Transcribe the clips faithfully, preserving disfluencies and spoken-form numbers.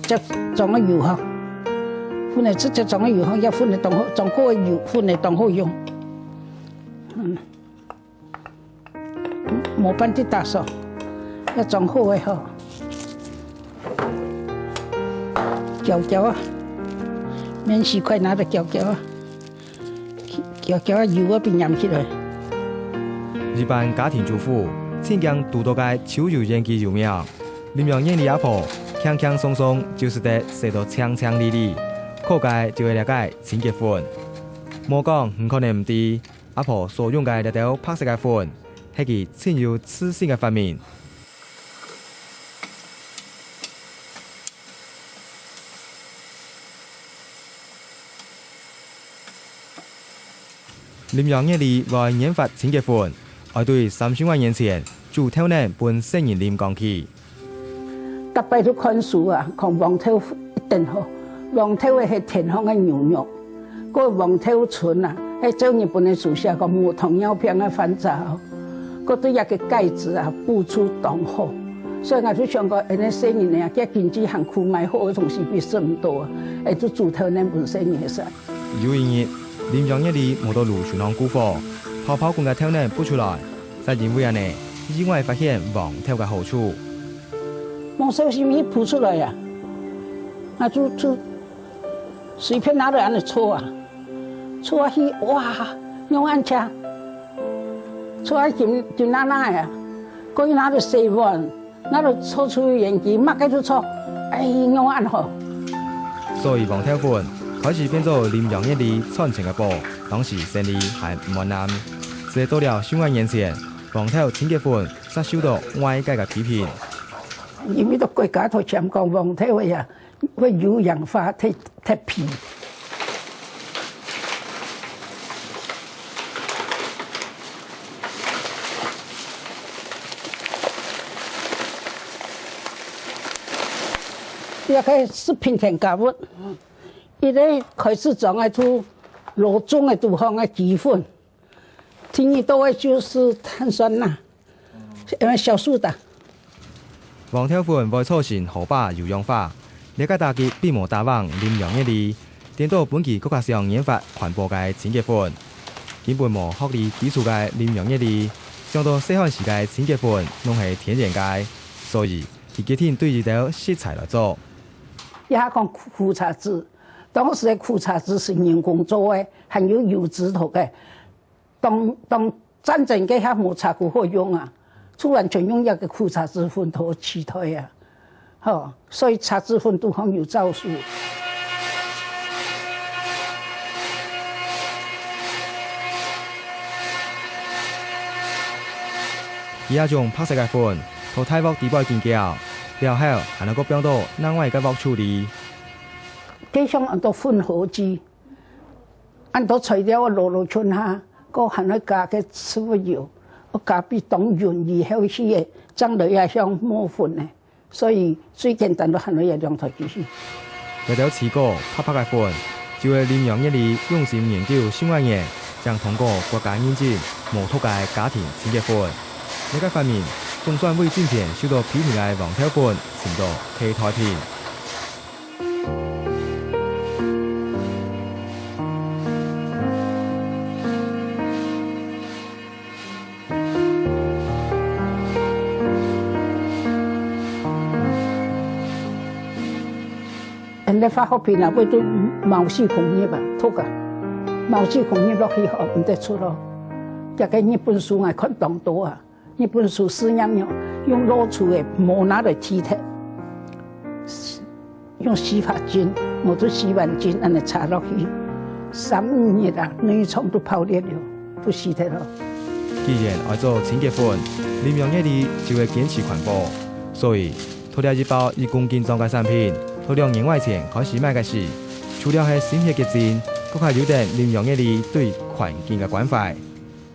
接裝个油吼，粉个直接裝个油吼，也粉个當好，裝過个油，粉个當好用。嗯，無半滴打手，也裝好个吼。攪攪啊，免洗筷拿來攪攪啊。 攪攪啊，油啊，分黏起來。一般家庭主婦，盡驚堵著个手油煙機油苗。林楊月麗阿婆，輕輕鬆鬆就使得洗到淨淨俐俐，靠个就係這个清潔粉。無講，你可能毋知，阿婆所用个這兜白色个粉，係佢盡有自信个發明。 林楊月麗會研發清潔粉，愛對三十外年前煮豆奶分細人啉講起。逐擺都看書啊，講黃豆一定好，黃豆个係天然个牛肉，个黃豆醇啊，係照日本个書寫講無糖尿病个患者哦，个對這个鈣質啊補助當好。所以𠊎就想講，恁樣細人呢，佢經濟還苦，買好个東西比食毋到啊，會就煮豆奶分細人食。 有一日，林楊月麗無到爐脣項顧火，泡泡滾个豆奶抔出來，正因為恁樣，意外發現黃豆个好處。無小心去抔出來啊，啊就就隨便拿來恁樣搓啊，搓啊去，哇，仰恁赤，搓啊金金那那个啊，過去拿來洗碗。 拿來搓出原機，麼个都搓，哎，仰恁好。所以黃豆粉開始變做林楊月麗賺錢个寶，當時生理還毋安然。直到了十外年前，黃豆清潔粉煞受到外界个批評。因為到國家頭前講黃豆个呀， 會有氧化脱脱皮。這个食品添加物，佢个開始裝个就老種个地方个雞粉，第二多个就係碳酸鈉。 呃，小蘇打。黃豆粉會造成河壩有氧化，這个打擊並無打橫林楊月麗，顛倒分佢更加想研發環保个清潔粉。根本無學理基礎个林楊月麗，想到細漢時个清潔粉攏係天然个，所以佢決定對一兜食材來做。這下講苦苦茶籽，當時个苦茶籽係人工做个，還有油脂頭个。 當當戰爭該下無茶箍好用啊，就完全用這个苦茶籽粉來取代啊。吼，所以茶籽粉肚項有酵素。佢也將白色个粉，在大鑊底背緊攪，了後還愛過放到另外一个鑊處理。該項安到混合劑。 恁多材料啊，摎摎賰下，過還愛加个植物油，愛加分當勻以後去个，正來也像磨粉个。所以最簡單个還愛這兩台機器。這兜揤過白白个粉，就係林楊月麗用心研究十外年，正通過國家認證無毒个家庭清潔粉。這个發明總算為進前受到批評个黃豆粉尋到替代品。 恁个化學品啊，會對毛細孔入啊，毒啊，毛細孔入落去吼，毋得出咯。這个日本書𠊎看當多啊。 日本書試驗用，用老鼠个毛拿來剃忒，用洗髮精，無就洗碗精，恁樣擦落去，三五日啊，內臟都泡裂了，都死忒了。既然愛做清潔粉，林楊月麗就會堅持環保，所以，在這一包一公斤重个產品，在兩年外前開始賣个時，除了係心血結晶，更加有等林楊月麗對環境个關懷。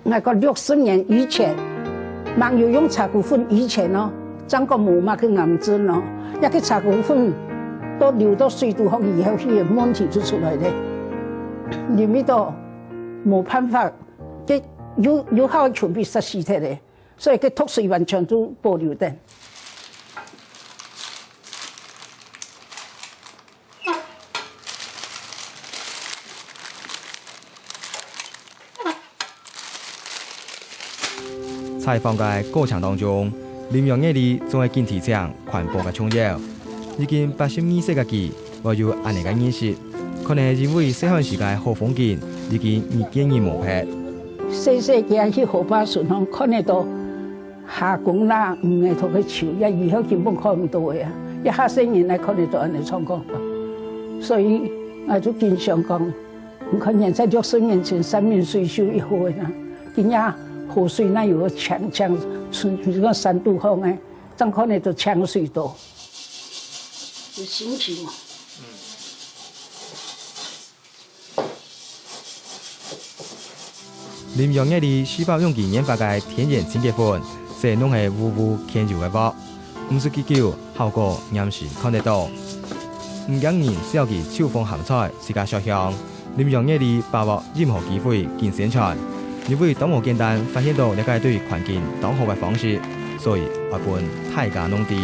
𠊎講六十年以前，吂有用茶箍粉以前哦，正講無麼个癌症哦，這个茶箍粉都流到水肚項以後，佢个問題就出來了。因為都無辦法，該有有效个全部殺死忒了，所以該毒素完全都保留等。採訪个過程當中，林楊月里總係緊提醒環保个重要。已經八十二歲个佢，會有恁呢个認識，可能係因為細漢時个好風景已經日見日無忒。細細个去河壩脣項看得到蝦公啦、魚仔在該泅，這以後根本看毋到个啊！這下細人仔看得到恁呢狀況。所以𠊎就經常講，你看現在六十年前山明水秀一號个啊，今日河水哪有淨淨，像像山肚項个，正看得到淨水多。有神奇嘛。林楊月里四百零幾研發个天然清潔粉，色攏係烏烏牽油个鑊，毋使幾久，效果黏時看得到。毋驚人笑佢手風鹹菜，自家燒香。林楊月里把握任何機會緊宣傳，因為當無簡單發現到這個對環境當好个方式，所以愛分大家攏知。